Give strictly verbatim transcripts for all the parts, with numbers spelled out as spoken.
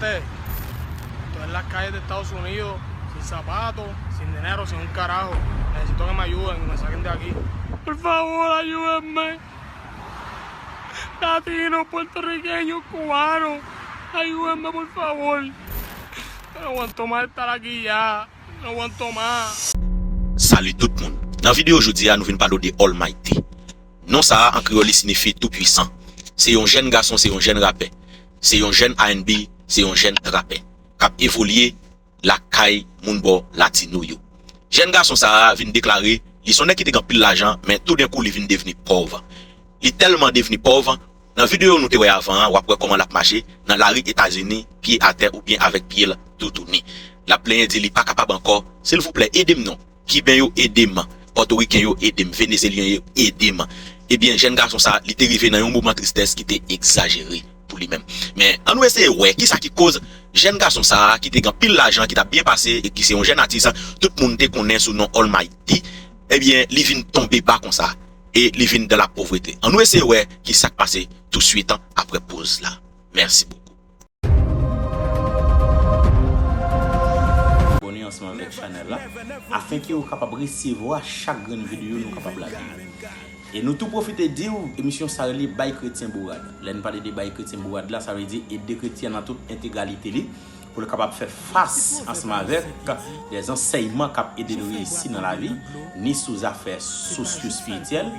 Estoy en las calles de Estados Unidos, sin zapatos, sin dinero, sin un carajo. Necesito que me ayuden, que me saquen de aquí. Por favor, ayúdenme. Latinos, puertorriqueños, cubanos, ayúdenme, por favor. Yo no aguanto más estar aquí ya. No aguanto más. Salut tout moun. Nan videyo jodi a, nou vin pale w de Almighty. Non sa a, an kreyòl, li siyifi Toupwisan. Se yon jèn gason, se yon jèn rapè. Se yon jèn R and B, se yon jèn rapè k ap evolye lakay moun bò latino yo. Jèn gason sa a vin deklare li se yon nèg ki te gen anpil lajan, men toudenkou li vin devni pòv. Li tèlman devni pòv, nan videyo nou te wè avan an, w ap wè kòman l ap mache nan lari Etazini, pye atè oubyen avèk pye l toutouni. L ap plenyen di li pa kapab ankò, silvouplè, ede m non. Kiben yo ede m, Pòtoriken yo ede m, Venezelyen yo ede m. Ebyen, jèn gason sa, li te rive nan yon moman tristès ki te egzajere pou li menm. Men, ann nou eseye wè kisa ki koz jèn gason sa a, ki te gen anpil lajan, ki t ap byen pase e ki se yon jèn atis tout moun te konnen sou non Almighty, ebyen, li vin tonbe ba konsa e li vin dan la povrete. Ann nou eseye wè kisa k pase touswit apre poz la. Mèsi bokou. Abòne ansanm avèk chanèl la afenke ou kapab resevwa chak grenn videyo nou kapab lage. E nou tou pwofite di w, emisyon sa rele Bay Kretyen Bourad. Lè n pale de bay kretyen bourad la, sa vle di ede kretyen nan tout entegralite li pou l kapab fè fas ansanm avèk de ansèyman k ap ede l reyisi nan lavi, ni sou zafè sosyo-espirityèl,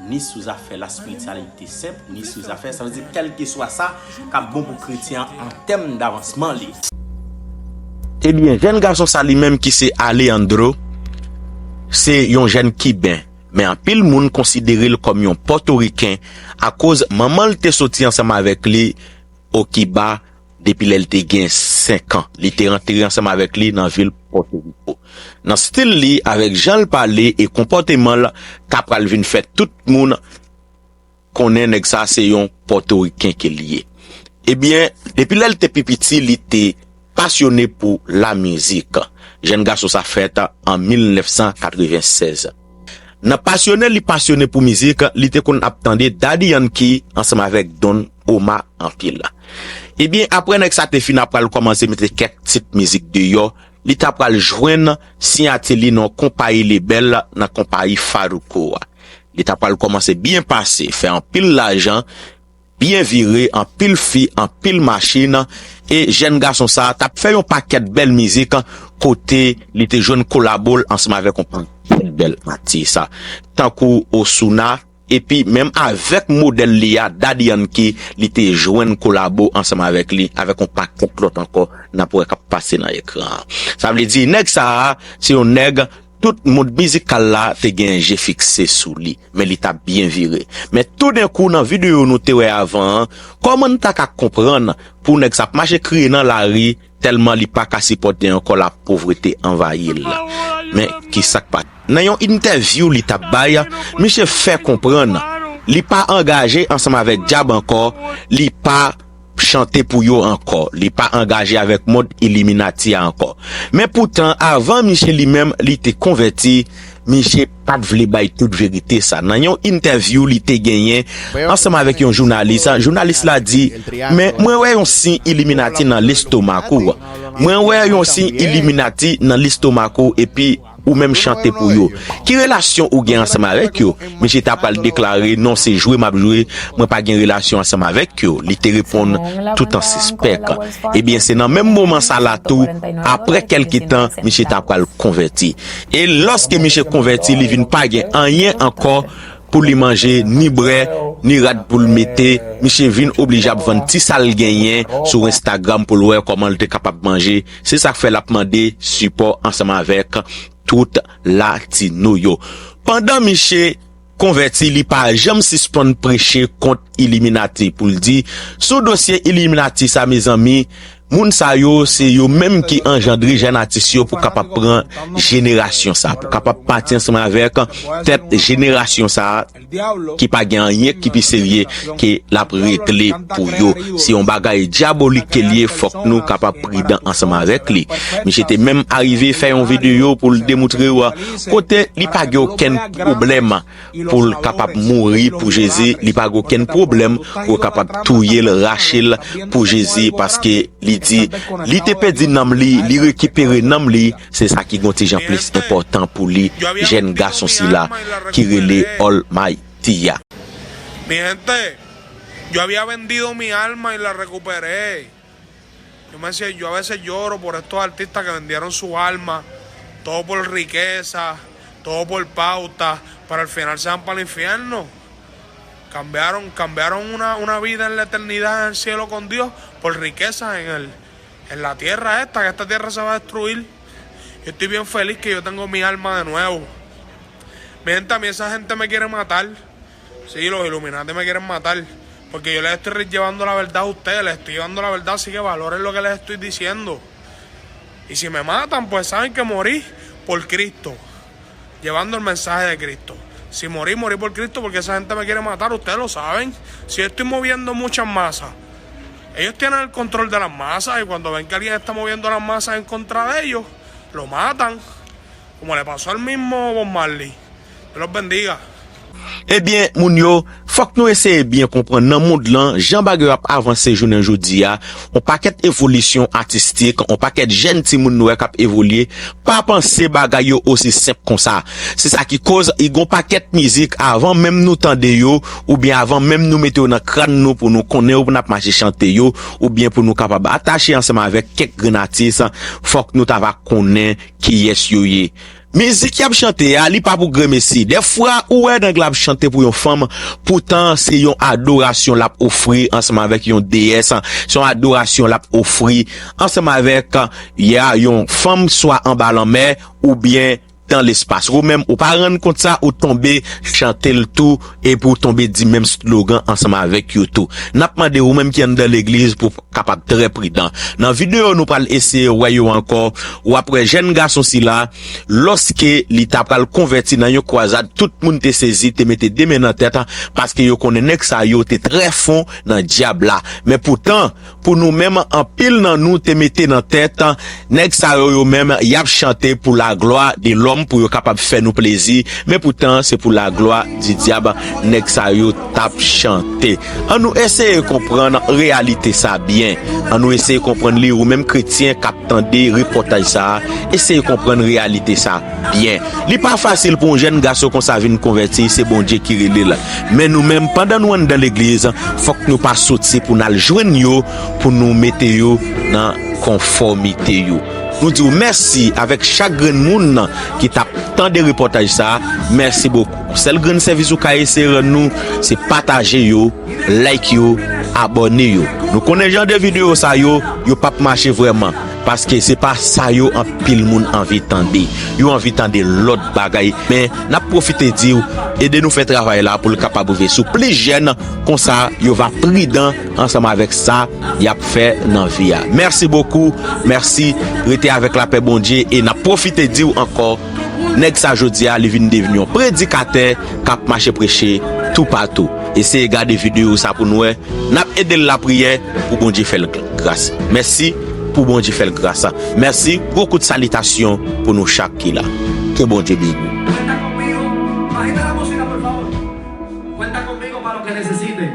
ni sou zafè laspirityalite senp, ni sou zafè, sa vle di kèlkeswa sa k ap bon pou kretyen an an tèm davansman li. Ebyen, jèn gason sa li menm ki se Alejandro, se yon jèn Kiben, men anpil moun konsidere l kòm yon Pòtoriken akoz manman l te soti ansanm avèk li o Kiba depi lè l te gen senk an. Li te rantre ansanm avèk li nan vil Pòtoriko. Nan stil li, avèk jan l pale e konpòteman l, ta pral vin fè tout moun konnen nèg sa se yon Pòtoriken ke l ye. Ebyen, depi lè l te pi piti, li te pasyone pou lamizik. Jèn gason sa fèt an mil nèf san katreven sèz. Nan pasyone li pasyone pou mizik, li te konn ap tande Daddy Yankee ansanm avèk Don Omar anpil. Ebyen, apre nèg sa te fin ap pral kòmanse mete kèk tit mizik deyò, li ta pral jwenn siyati li nan konpayi lebèl nan konpayi Farruko a. Li ta pral kòmanse byen pase, fè anpil lajan, byen vire, anpil fi, anpil machin, e jèn gason sa a t ap fè yon pakèt bèl mizik kote li te jwenn kolabo l ansanm avèk yon pakèt bèl atis, tankou Ozuna, epi menm avèk modèl li a, Daddy Yankee, li te jwenn kolabo ansanm avèk li, avèk yon pakèt lòt ankò, n ap wè k ap pase nan ekran an. Sa vle di, nèg sa a, se yon nèg tout mond mizikal la te gen je fikse sou li, men li t ap byen vire. Men toudenkou nan videyo nou te wè avan an, kòman n ta ka konprann pou nèg sa ap mache kriye nan lari tèlman li pa ka sipòte ankò lapovrete anvayi l? Men kisa k pase? Nan yon entèvyou li t ap bay, misye fè konprann li pa angaje ansanm avèk dyab ankò, li pa chante pou yo ankò, li pa angaje avèk mond Illuminati a ankò. Men poutan, avan misye li menm li te konvèti, misye pa t vle bay tout verite sa. Nan yon entèvyou li te genyen ansanm avèk yon jounalis, jounalis la di, men mwen wè yon siy Illuminati nan lestomak ou. Mwen wè yon siy Illuminati nan lestomak ou epi ou menm chante pou yo. Ki relasyon ou gen ansanm avèk yo? Misye ta pral deklare, non, se jwe m ap jwe, mwen pa gen relasyon ansanm avèk yo. Li te reponn tout an sispèk. Ebyen, se nan menm moman sa la tou, apre kèlke tan, misye ta pral konvèti. E lòske misye konvèti, li vin pa gen anyen ankò pou li manje, ni bwè, ni rad pou l mete. Misye vin oblije ap vann ti sa l genyen sou Instagram pou l wè kòman l te kapab manje. Se sa k fè l ap mande sipò ansanm avèk tout latino yo. Pandan misye konvèti, li pa janm sispann preche kont Illuminati pou l di, sou dosye Illuminati sa, mezanmi, moun sa yo, se yo menm ki anjandre jèn atis yo pou kapab pran jenerasyon sa, pou kapab pati ansanm avèk tèt jenerasyon sa ki pa gen anyen ki pi serye ke l ap regle pou yo. Se yon bagay dyabolik ke l ye, fòk nou kapab pridan ansanm avèk li. Misye te menm arive fè yon videyo pou l demontre w kote li pa gen okenn pwoblèm pou l kapab mouri pou Jezi, li pa gen okenn pwoblèm pou yo kapab touye l, rache l pou Jezi, paske li Di, li te pèdi nanm li, li rekipere nanm li, se sa ki gon ti jan plis enpòtan pou li, jèn gason sila ki rele Almighty a. Mi gente, yo había vendido mi alma y la recuperé. Yo me decía, yo a veces lloro por estos artistas que vendieron su alma, todo por riqueza, todo por pauta, pero al final se van para el infierno. Cambiaron, cambiaron una, una vida en la eternidad en el cielo con Dios por riquezas en el, en la tierra esta, que esta tierra se va a destruir. Yo estoy bien feliz que yo tengo mi alma de nuevo. Mi gente, a mí esa gente me quiere matar. Sí, los Illuminati me quieren matar. Porque yo les estoy llevando la verdad a ustedes, les estoy llevando la verdad, así que valoren lo que les estoy diciendo. Y si me matan, pues saben que morí por Cristo, llevando el mensaje de Cristo. Si morí, morí por Cristo, porque esa gente me quiere matar, ustedes lo saben. Si yo estoy moviendo muchas masas, ellos tienen el control de las masas y cuando ven que alguien está moviendo las masas en contra de ellos, lo matan. Como le pasó al mismo Bob Marley. Dios los bendiga. Ebyen, moun yo, fòk nou eseye byen konprann nan mond lan, jan bagay yo ap avanse jounen jodi a, yon pakèt evolisyon atistik, yon pakèt jèn timoun nou wè k ap evolye, pa panse bagay yo osi senp konsa. Se sa ki koz, i gon pakèt mizik, avan menm nou tande yo, oubyen avan menm nou mete yo nan kràn nou pou nou konnen yo, pou n ap mache chante yo, oubyen pou nou kapab atache ansanm avèk kèk grenn atis, fòk nou ta va konnen kiyès yo ye. Mizik y ap chante a, li pa pou grenmesi. Dèfwa, ou wè nèg la ap chante pou yon fanm, poutan se yon adorasyon l ap ofri ansanm avèk yon deyès, se yon adorasyon l ap ofri ansanm avèk, ya, yon fanm, swa anba lanmè oubyen dan lespas. Ou menm, ou pa rann kont sa, ou tonbe chante l tou, epi w tonbe di menm slogan ansanm avèk yo tou. N ap mande ou menm ki anndan legliz pou kapab trè pridan. Nan videyo nou pral eseye wè yo ankò, w ap wè jèn gason sila, lòske li ta pral konvèti nan yon kwazad, tout moun te sezi, te mete de men nan tèt, paske yo konnen nèg sa yo te trè fon nan dyab la. Men poutan, pou nou menm, anpil nan nou te mete nan tèt, nèg sa yo, yo menm, y ap chante pou laglwa de lòm, pou yo kapab fè nou plezi, men poutan, se pou laglwa di dyab, nèg sa yo t ap chante. An nou eseye konprann reyalite sa byen. An nou eseye konprann li, ou menm kretyen k ap tande repòtaj sa a, eseye konprann reyalite sa byen. Li pa fasil pou yon jèn gason konsa vin konvèti, se Bondye ki rele l. Men nou menm, pandan nou anndan legliz, fòk nou pa soti pou n al jwenn yo, pou nou mete yo nan konfòmite yo. Nou di w mèsi avèk chak grenn moun ki t ap tande repòtaj sa a. Mèsi bokou. Sèl grenn sèvis ou ka eseye rann nou, se pataje yo, like yo, abòne yo. Nou konnen jan de videyo sa yo, yo p ap mache vrèman. Paske se pa sa yo anpil moun anvi tande. Yo anvi tande lòt bagay. Men, n ap pwofite di w, ede nou fè travay la pou l kapab rive sou plis jèn. Konsa, yo va pridan ansanm avèk sa y ap fè nan vi a. Mèsi bokou. Mèsi. Rete avèk lapè Bondye. E n ap pwofite di w ankò, nèg sa jodi a, li vin devni yon predikatè k ap mache preche toupatou. Eseye gade videyo sa pou n wè. N ap ede l lapriyè pou Bondye fè l gras. Mèsi pou Bondye fè l gras. Mèsi, gwo kout salitasyon pou nou chak ki la. Ke Bondye beni w. Cuenta conmigo, bajita la música, por favor. Cuenta conmigo para lo que necesite.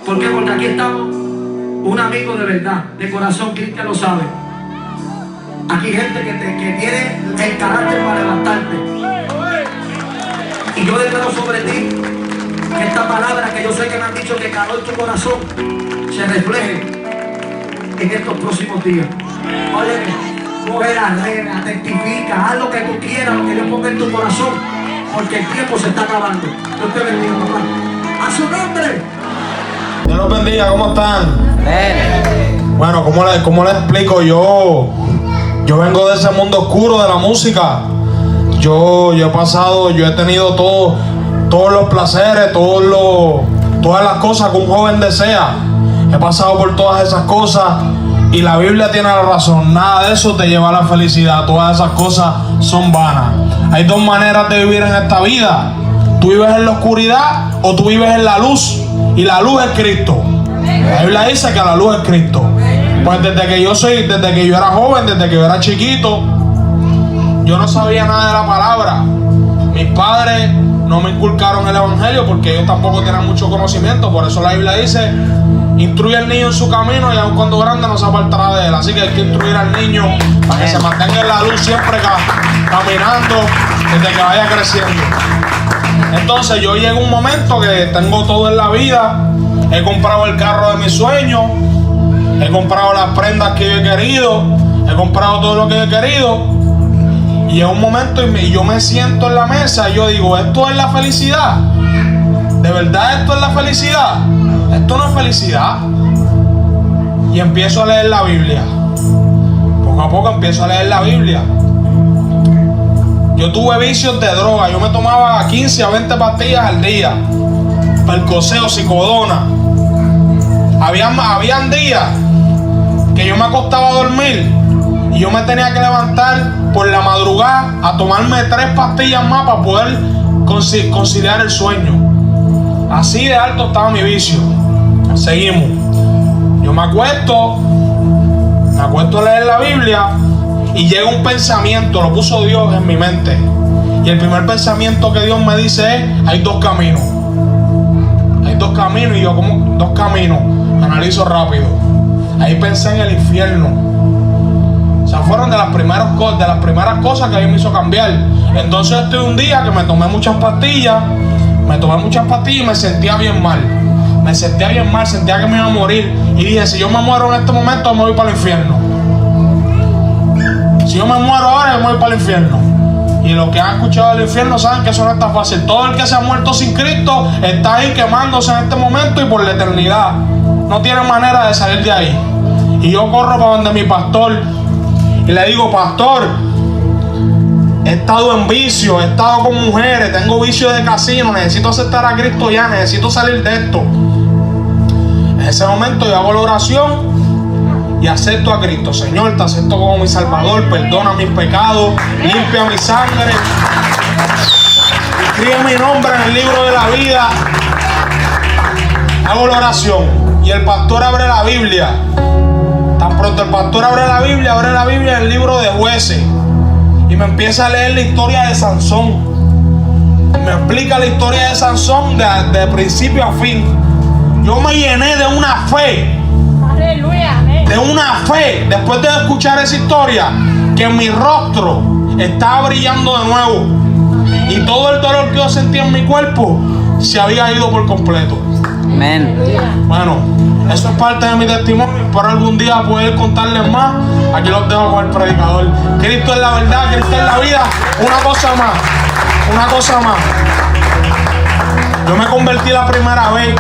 ¿Por qué? Porque aquí estamos un amigo de verdad, de corazón, Cristian lo sabe. Aquí hay gente que, te- que tiene el carácter para levantarte. Y yo declaro sobre ti que esta palabra que yo sé que me han dicho que caló en tu corazón se refleje en estos próximos días. Oye, coge la rema, testifica, haz lo que tú quieras, lo que Dios ponga en tu corazón, porque el tiempo se está acabando. Dios te bendiga, papá. A su nombre. Dios los bendiga, ¿cómo están? Bueno, ¿cómo le, cómo le explico? Yo, yo vengo de ese mundo oscuro de la música. Yo, yo he pasado, yo he tenido todo, todos los placeres, todos los, todas las cosas que un joven desea. He pasado por todas esas cosas y la Biblia tiene la razón. Nada de eso te lleva a la felicidad. Todas esas cosas son vanas. Hay dos maneras de vivir en esta vida. Tú vives en la oscuridad o tú vives en la luz. Y la luz es Cristo. La Biblia dice que la luz es Cristo. Pues desde que yo soy, desde que yo era joven, desde que yo era chiquito, yo no sabía nada de la palabra. Mis padres no me inculcaron el evangelio porque ellos tampoco tenían mucho conocimiento. Por eso la Biblia dice Instruye al niño en su camino, y aun cuando grande no se apartará de él. Así que hay que instruir al niño para que se mantenga en la luz siempre ca- caminando, desde que vaya creciendo. Entonces yo llego a un momento que tengo todo en la vida, he comprado el carro de mis sueños, he comprado las prendas que yo he querido, he comprado todo lo que yo he querido, y en un momento y me- yo me siento en la mesa y yo digo, ¿esto es la felicidad? ¿De verdad esto es la felicidad? Esto no es felicidad. Y empiezo a leer la Biblia. Poco a poco empiezo a leer la Biblia. Yo tuve vicios de droga. Yo me tomaba quince a veinte pastillas al día. Percocet, oxicodona. Habían, habían días que yo me acostaba a dormir y yo me tenía que levantar por la madrugada a tomarme tres pastillas más para poder conci- conciliar el sueño. Así de alto estaba mi vicio. Seguimos. Yo me acuesto, me acuesto a leer la Biblia y llega un pensamiento, lo puso Dios en mi mente. Y el primer pensamiento que Dios me dice es, hay dos caminos. Hay dos caminos y yo como, ¿dos caminos? Analizo rápido. Ahí pensé en el infierno. O sea, fueron de las primeras, co- de las primeras cosas que a mí me hizo cambiar. Entonces estoy un día que me tomé muchas pastillas, me tomé muchas pastillas y me sentía bien mal. Me sentía bien mal, sentía que me iba a morir. Y dije, si yo me muero en este momento, me voy para el infierno. Si yo me muero ahora, yo me voy para el infierno. Y los que han escuchado del infierno saben que eso no está fácil. Todo el que se ha muerto sin Cristo está ahí quemándose en este momento y por la eternidad. No tiene manera de salir de ahí. Y yo corro para donde mi pastor y le digo, pastor, he estado en vicio, he estado con mujeres, tengo vicio de casino, necesito aceptar a Cristo ya, necesito salir de esto. En ese momento yo hago la oración y acepto a Cristo. Señor, te acepto como mi Salvador, perdona mis pecados, limpia mi sangre. Escribe mi nombre en el libro de la vida. Hago la oración y el pastor abre la Biblia. Tan pronto el pastor abre la Biblia, abre la Biblia en el libro de Jueces y me empieza a leer la historia de Sansón. Me explica la historia de Sansón de, de principio a fin. Yo me llené de una fe, Aleluya, amén. De una fe, después de escuchar esa historia, que mi rostro estaba brillando de nuevo. Y todo el dolor que yo sentía en mi cuerpo se había ido por completo. Amén. Bueno, eso es parte de mi testimonio. Espero algún día poder contarles más. Aquí los dejo con el predicador. Cristo es la verdad, Cristo es la vida. Una cosa más, una cosa más. Yo me convertí la primera vez.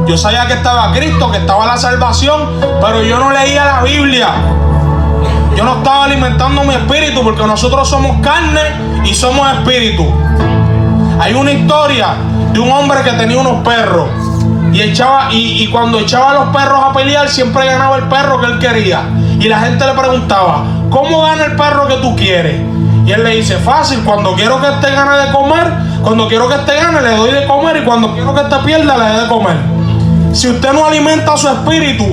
Yo sabía que estaba Cristo, que estaba la salvación, pero yo no leía la Biblia. Yo no estaba alimentando mi espíritu porque nosotros somos carne y somos espíritu. Hay una historia de un hombre que tenía unos perros y echaba y, y cuando echaba a los perros a pelear siempre ganaba el perro que él quería y la gente le preguntaba, ¿cómo gana el perro que tú quieres? Y él le dice, fácil, cuando quiero que este gane de comer, cuando quiero que este gane le doy de comer y cuando quiero que este pierda le doy de comer. Si usted no alimenta su espíritu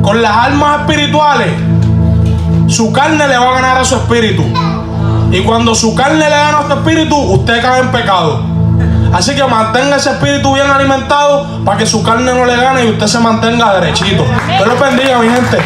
con las armas espirituales, su carne le va a ganar a su espíritu. Y cuando su carne le gana a su espíritu, usted cae en pecado. Así que mantenga ese espíritu bien alimentado para que su carne no le gane y usted se mantenga derechito. Dios los bendiga, mi gente.